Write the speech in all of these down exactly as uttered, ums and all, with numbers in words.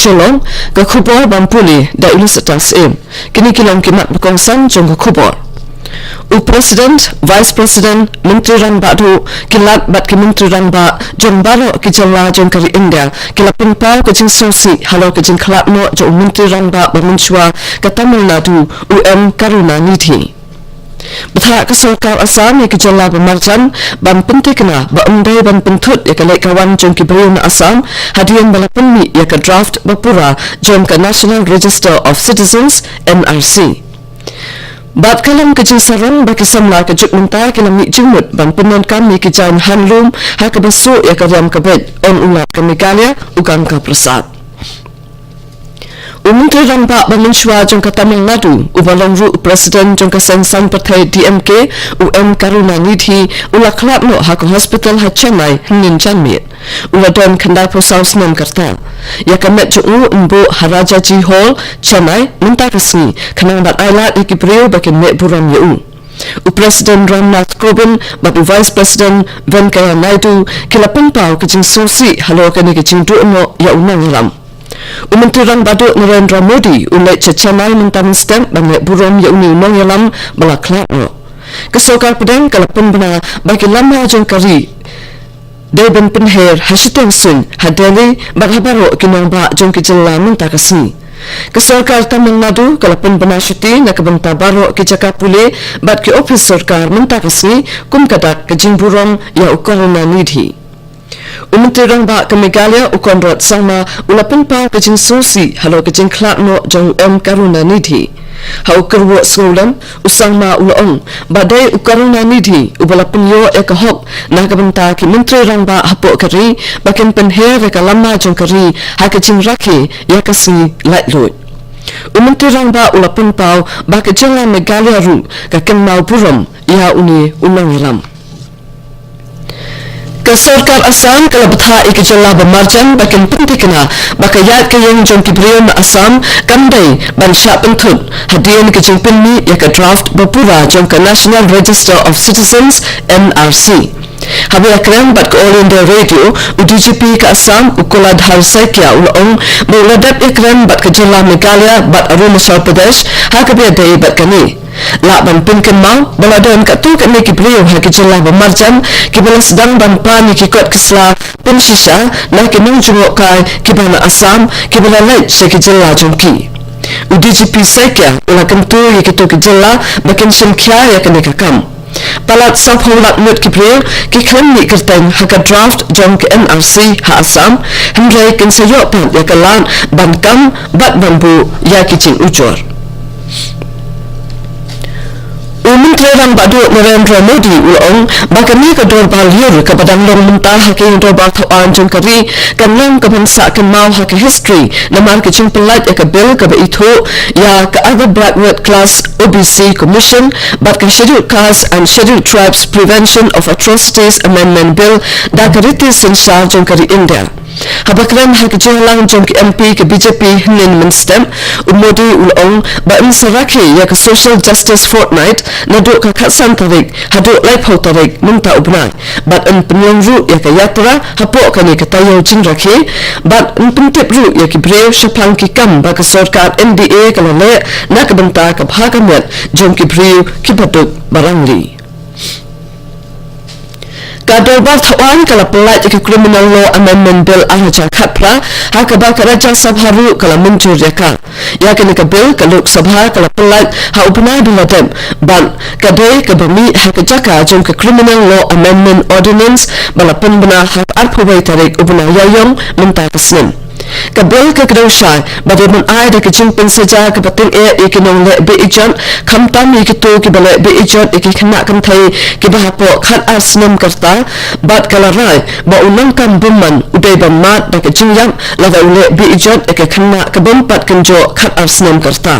Shillong, ka khubor ban pule da Ilusita Syiem. Kine ki long ki mat ba kongsan jong ka khubor. U President, Vice President, Myntri Rangbah Duh, ki Lat bad ki Myntri Rangbah jong baroh ki jylla jong ka ri India ki la pynpaw ka jingsngewsih halor ka jingkhlad noh jong u Myntri Rangbah ba mynshuwa ka Tamil Nadu, u M Karunanidhi. Bthah ka sorkar Assam ïa ki jylla ba marjan ban pynthikna ba ym dei ban pynthut ïa ka leit ka wan jong ki briew na Assam hadien ba la pynmih ïa ka draft ba pura jong ka National Register of Citizens, N R C. Bad ka long ka jingsarong ba ki samla ka juk mynta ki la mih jingmut ban pyndonkam ïa ki jaiñ handloom ha kaba suh ïa ka riam ka beit, ong u Lat ka Meghalaya, u Ganga Prasad. U Myntri Rangbah ba mynshuwa jong ka Tamil Nadu, uba long ruh u President jong ka seng saiñ pyrthei D M K, u M Karunanidhi, u la khlad noh ha ka hospital ha Chennai hynnin janmiet. U la don khyndaiphew saw snem ka rta. Ïa ka met jong u yn buh ha Rajaji Hall, Chennai, mynta ka sngi, khnang ban ailad ïa ki briew ba kin leh burom ïa u. U President Ramnath Kovind bad u Vice President Venkaiah Naidu ki la pynpaw ka jingsngewsih halor kane ka jingduh noh ïa u nongïalam. U Myntri Rangbah Duh Narendra Modi u leit sha Chennai mynta mynstep ban leh burom ïa une u nongïalam ba la khlad noh. Ka sorkar pdeng ka la pynbna ba ki lama jong ka ri dei ban pynher ha shiteng suiñ ha Delhi bad ha baroh ki nongbah jong ki jylla mynta ka sngi. Ka sorkar Tamil Nadu ka la pynbna shuti na ka bynta baroh ki jaka pule bad ki ophis sorkar mynta ka sngi kum ka dak ka jingburom ïa u Karunanidhi. U Myntri Rangbah ka Meghalaya, u Conrad Sangma, u la pynpaw ka jingsngewsih halor ka jingkhlad noh jong u M Karunanidhi. Ha u kyrwoh sngewlem, u Sangma u la ong ba dei u Karunanidhi uba la pynïoh ïa ka hok na ka bynta ki Myntri Rangbah hapoh ka ri ba kin pynher ïa ka lama jong ka ri ha ka jingrakhe ïa ka sngi laitluid. U Myntri Rangbah u la pynpaw ba ka jylla Meghalaya ruh ka kynmaw burom ïa une u nongïalam. Ka sorkar Assam ka la bthah ïa ki jylla ba marjan ba kin pynthikna ba ka ïaid ka ïeng jong ki briew na Assam kam dei ban shah pynthut hadien ka jingpynmih ïa ka draft ba pura jong ka National Register of Citizens, N R C. Haba ïakren bad ka All India Radio, u D G P ka Assam, u Kuladhar Saikia, u la ong ba u la dep ïakren bad ka jylla Meghalaya bad Arunachal Pradesh ha kaba ïadei bad kane. Lah ban pynkynmaw ba la don katto katne ki briew ha ki jylla ba marjan kiba la sdang ban pan ïa ki kot ki sla pynshisha na ki nongjngohkai kiba na Assam kiba la leit sha ki jylla jong ki. U D G P Saikia u la kyntu ïa kito ki jylla ba kin shim khia ïa kane ka kam. Palat sawphew lak ngut ki briew ki khlem mih kyrteng ha ka draft jong ka N R C ha Assam, hynrei kin sa ïoh pat ïa ka lad ban kam bad ban buh ïa ki jingujor. U Myntri Rangbah Duh Narendra Modi u la ong ba kane ka dorbar lyiur kaba dang long mynta ha ka ïing dorbar thawaiñ jong ka ri kan long kaban sah kynmaw ha ka history namar ka jingpyllait ïa ka bill kaba ithuh ïa ka Other Backward Class, O B C, Commission bad ka Scheduled Caste and Scheduled Tribes Prevention of Atrocities Amendment Bill da ka riti synshar jong ka ri India. Haba kren ha ka jingïalang jong ki M P ka B J P hynnin mynstep, u Modi u la ong ba yn sa rakhe ïa ka Social Justice Fortnight naduh ka khatsan tarik haduh laiphew tarik mynta u bnai, bad yn pynlong ruh ïa ka yatra hapoh kane ka taïew jingrakhe, bad yn pyntip ruh ïa ki briew shaphang ki kam ba ka sorkar N D A ka la leh na ka bynta ka bha ka miat jong ki briew kiba duk ba rangli. Ka dorbar thawaiñ ka la pyllait ïa ka Criminal Law Amendment Bill ar hajar khatphra, ha kaba ka Rajya Sabha ruh ka la mynjur ïa ka. Ïa kane ka bill ka Lok Sabha ka la pyllait ha u bnai ba la dep, bad ka dei kaba mih ha ka jaka jong ka Criminal Law Amendment Ordinance ba la pynbna ha ka arphew wei tarik u bnai Ïaïong mynta ka snem. Ka bill ka kdew shai ba dei ban ai da ka jingpynsaja kaba tyngeh ïa ki nongleh beh ijot, khamtam ïa kito kiba leh beh ijot ïa ki khynnah kynthei kiba hapoh khatar snem ka rta, bad ka la rai ba u nongkam bymman u dei ban mad da ka jingïap lada u leh beh ijot ïa ka khynnah ka bym pat kynjoh khatar snem ka rta.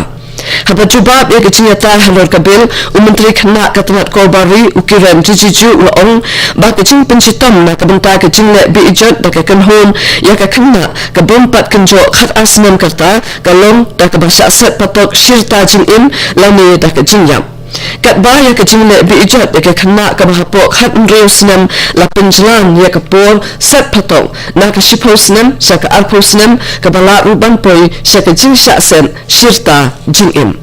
Haba jubab ïa ka jingïatai halor ka bill, u Myntri Khynnah ka tnat Korbar Ri, u Kiren Rijiju, u la ong ba ka jingpynshitom na ka bynta ka jingleh beh ijot da ka kynhun ïa ka khynnah ka bym pat kynjoh khatar snem ka rta ka long da kaba shah set patok shi rta jingim lane da ka jingïap. Katba ïa ka jingleh beh ijot ïa ka khynnah kaba hapoh khathynriew snem la pynjlan ïa ka por set phatok na ka shiphew snem sha ka arphew snem, kaba lah ruh ban poi sha ka jingshah set shirta jingim.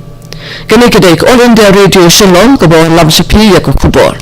Kane ka dei ka All India Radio Shillong kaba wanlam sha phi ïa ka khubor.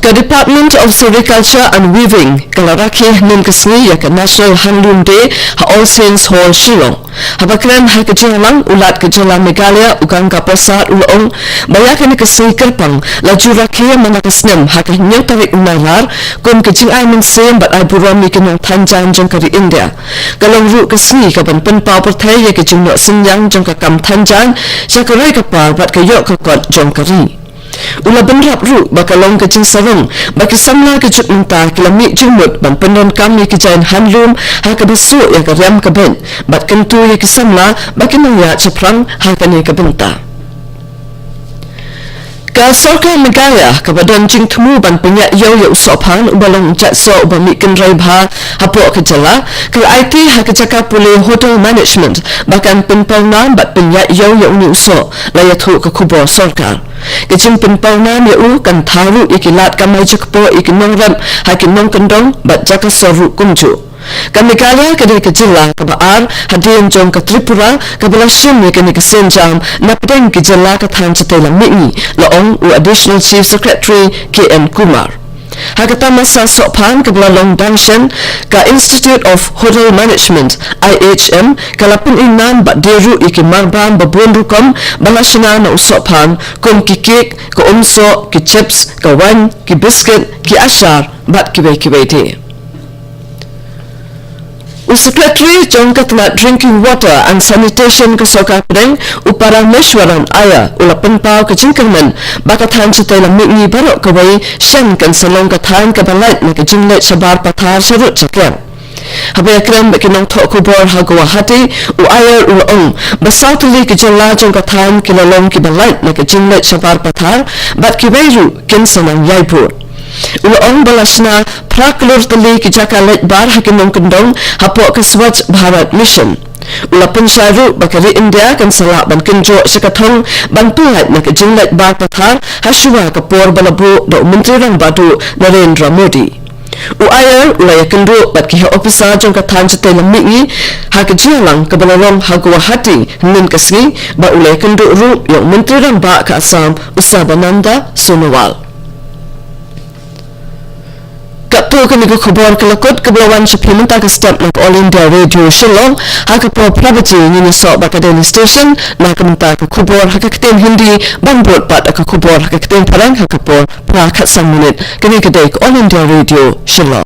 Ka Department of Sericulture and Weaving ka la rakhe hynnin ka sngi ïa ka National Handloom Day ha All Saints Hall, Shillong. Haba kren ha ka jingïalang, u Lat ka jylla Meghalaya u Ganga Prasad u la ong ba ïa kane ka sngi kyrpang la ju rakhe mynta ka snem ha ka hynñiew tarik u Nailar kum ka jingai mynsiem bad ai burom ïa ki nongthain jaiñ jong ka ri India. Ka long ruh ka sngi kaban pynpaw pyrthei ïa ka jingnoh synñiang jong ka kam thain jaiñ sha ka roi ka par bad ka ïoh ka kot jong ka ri. U la bynrap ruh ba ka long ka jingsarong ba ki samla ka juk mynta ki la mih jingmut ban pyndonkam ïa ki jaiñ handloom ha kaba suk ïa ka riam ka beit bad kyntu ïa ki samla ba kin nang ïaid shaphrang ha kane ka bynta. Ka sorkar Meghalaya kaba don jingthmu ban pynïaid ïew ïa u sohphan uba long jait soh uba mih kynrei bha hapoh ka jylla, ka la aiti ha ka jaka pule Hotel Management ba kan pynpaw nam bad pynïaid ïew ïa une u soh, la ïathuh ka khubor sorkar. Ka jingpynpaw nam ïa u kan thaw ruh ïa ki lad kamai jingkpoh ïa ki nongrep ha ki nongkyndong bad jaka sor ruh kumjuh. Ka Meghalaya ka dei ka jylla kaba ar hadien jong ka Tripura kaba la shim ïa kane ka sienjam napdeng ki jylla ka thaiñ shatei lam mihngi, la ong u Additional Chief Secretary K N Kumar. Ha ka tamasa sohphan kaba la long dang shen, ka Institute of Hotel Management, I H M, ka la pynim nam bad die ruh ïa ki marbam babun rukom ba la shna na u sohphan, kum ki kek, ka umsoh, ki chips, ka wine, ki biscuit, ki ashar bad kiwei kiwei de. U Secretary jong ka tnat Drinking Water and Sanitation ka sorkar pdeng, u Parameshwaran Iyer, u la pynpaw ka jingkyrmen ba ka thaiñ shatei lam mihngi baroh kawei shen kan sa long ka thaiñ kaba lait na ka jingleit shabar pathar sharud shaker. Haba ïakren bad ki nongthoh khubor ha Guwahati, u Iyer u la ong ba saw tylli ki jylla jong ka thaiñ ki la long kiba lait na ka jingleit shabar pathar bad kiwei ruh kin sa nang ïai bud. U la ong ba la shna phra klur tylli ki jaka leit bar ha ki nongkyndong hapoh ka Swachh Bharat Mission. U la pynshai ruh ba ka ri India kan sa lah ban kynjoh sha ka thong ban pynlait na ka jingleit bar pathar hashwa ka por ba la buh da u Myntri Rangbah Duh Narendra Modi. U Iyer u la ïakynduh bad ki heh ophisar jong ka thaiñ shatei lam mihngi ha ka jingïalang kaba la long ha Guwahati hynnin ka sngi bad u la ïakynduh ruh ïa u Myntri Rangbah ka Assam, u Sarbananda Sonowal. Katto kane ka khubor ka la kut kaba la wan sha phi mynta ka step na ka All India Radio Shillong. Ha ka por phra baje ngin ïasoh bad ka Delhi Station na ka bynta ka khubor ha ka ktien Hindi, ban bud pat ka khubor ha ka ktien Phareng ha ka por phra khatsan minit. Kane ka dei ka All India Radio Shillong.